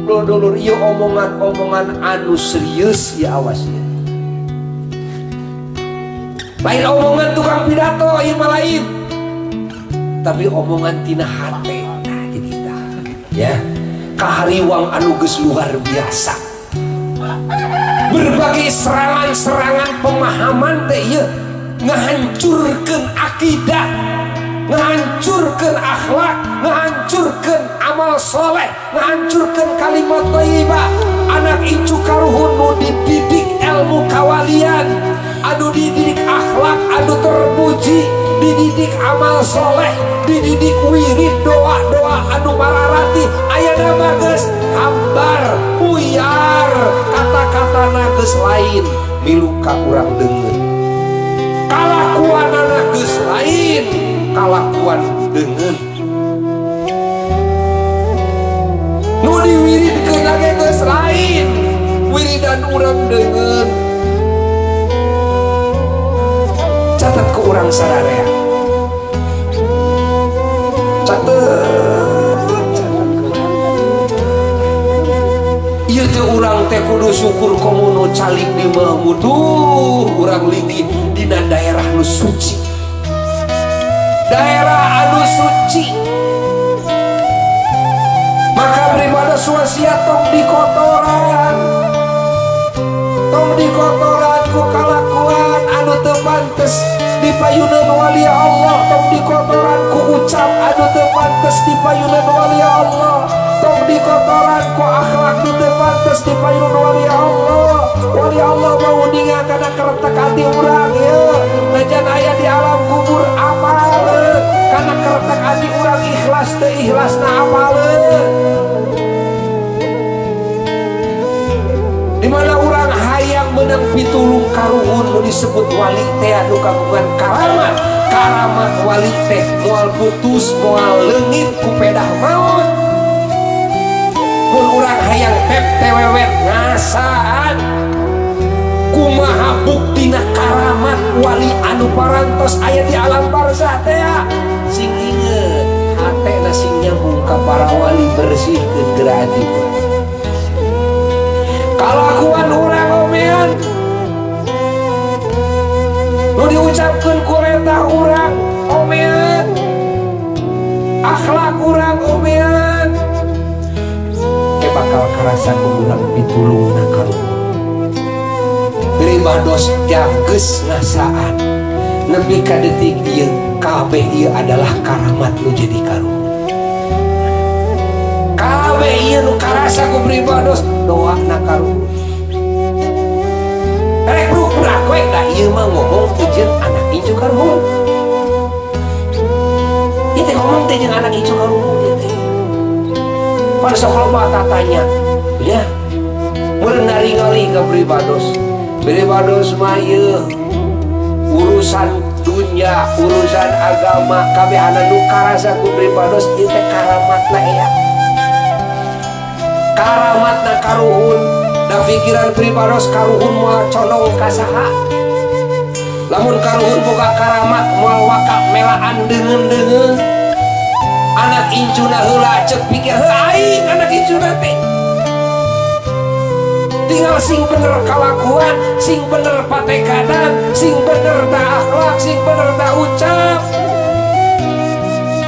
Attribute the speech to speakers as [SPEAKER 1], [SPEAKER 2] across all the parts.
[SPEAKER 1] Dulur-dulur, ieu omongan-omongan anu serius ya, awas ya. Lain omongan tukang pidato ieu mah lain. Tapi omongan tina hate. Nah, jadi kita ya. Kahariwang anu geus luar biasa. Berbagai serangan-serangan pemahaman teh ieu ngahancurkeun akidah, ngahancurkeun akhlak, ngahancurkeun amal soleh, ngahancurkeun kalimat thayyibah. Anak incu karuhun nu dididik ilmu kawalian, anu dididik akhlak anu terpuji, dididik amal soleh, dididik wirid doa-doa anu mararati, ayeuna mah geus hambar, buyar, kata-kata geus lain milu ka urang deungeun. Kalakuanana geus lain kalakuan deungeun. Nu diwiridkeun ge geus lain wiridan urang deungeun. Catat ku urang sararea. Catet, catat ku urang. Ieu teh urang teh kudu syukur komo nu calik di Mahmuduh, urang linggih dina daerah nu suci. Daerah anu suci. Maka beribadah wasiat tong dikotoran. Tong dikotoran ku kalakuan anu teu pantes di payuneun wali Allah, tong dikotoran ku ucap anu teu pantes di payuneun wali Allah, tong dikotoran ku akhlak nu teu pantes di payuneun wali Allah. Wali Allah mau ningal kana keretek hati urang ieu. Najan aya di alam kubur apaleun kana keretek hati urang ikhlas teu ikhlasna apaleun. Di mana urang hayang menang pitulung karuhun nu disebut wali teh anu kagungan karamat. Karamat wali teh moal putus, moal leungit ku pedah maot. Mun urang hayang pep tewewet ngasaan kumaha buktina karamat wali anu parantos aya di alam barzah teh sing inget hatena sing nyambung ka para wali, bersihkeun geura hati urang. Kalakuan urang omean nu diucapkeun ku letah urang omean, akhlak urang omean, ke bakal karasa ku urang pitulungna karuhun. Pribados janggeus ngasaan nepi ka detik ieu kabeh ieu adalah karamat nu jadi karuhun. Kabeh ieu nu karasa ku pribados doana karuhun. Rek bruk-brak we da ieu mah ngomong teh jeung anak incu karuhun. Ieu teh ngomong teh jeung anak incu karuhun ieu teh. Pan sok loba tatanya ya. Meureun naringali ka pribados. Pribados mah ieu urusan dunya, urusan agama kabehana nu karasa ku pribados ieu teh karamatna aya. Karamatna karuhun da pikiran pribados karuhun moal condong ka saha. Lamun karuhun boga karamat moal waka melaan deungeun-deungeun. Anak incuna heula ceuk pikir heuh aing anak incuna teh. Tinggal sing bener kalakuan, sing bener patekadan, sing bener ta akhlak, sing bener ta ucap.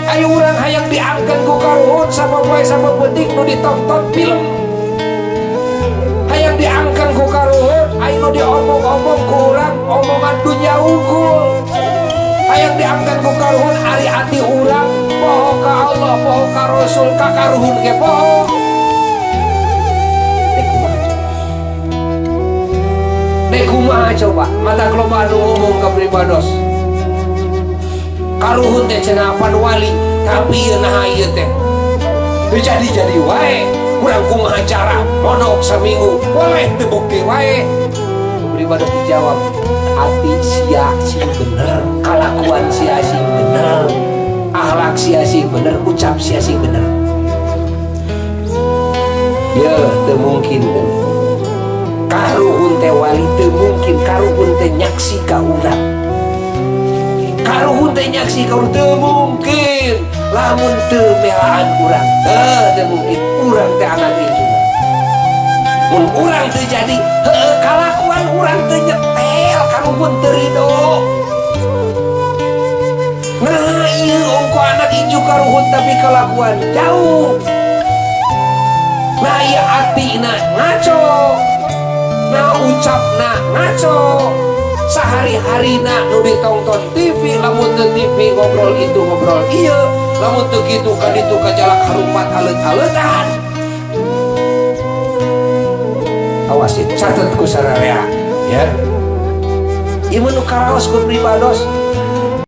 [SPEAKER 1] Ayo urang hayang diangkeun ku karuhun sama poe sama penting nu ditonton film. Hayang diangkeun ku karuhun, ayo nu diomong-omong ku urang omongan dunya unggul. Hayang diangkeun ku karuhun ari ati urang poho ka Allah, poho ka Rasul, ka karuhun ge poho. Dek kumaha coba mata loba anu ngomong ka pribados. Karuhun teh cenah apan wali, tapi ieu naha ieu teh. Teu jadi-jadi wae, kurang kumaha cara mondok saminggu, boleh teu bukti wae. Pribados dijawab, hati sia sing bener, kalakuan sia sing bener, akhlak sia sing bener, ucap sia sing bener. Ya, teu mungkin teu. Karuhun teh wali teu mungkin karuhun teh nyaksi ka urang. Karuhun teh nyaksi ka urang teu mungkin. Lamun teu melaan urang, teu mungkin urang teh anak incuna. Mun urang teu jadi, heueuh, kalakuan urang teu nyetel karuhun teu ridho. Nah, ieu ongko anak incu karuhun tapi kelakuan jauh. Nah, ieu atina ngaco, nah ucapna ngaco, sehari-harina nu ditongton TV. Lamun teu TV ngobrol itu, ngobrol ieu, lamun teu kitu ka ditu kajalak harupat alet-aletan. Awas ya, catat ku sararea ya. Ieu nu karaos ku pribados.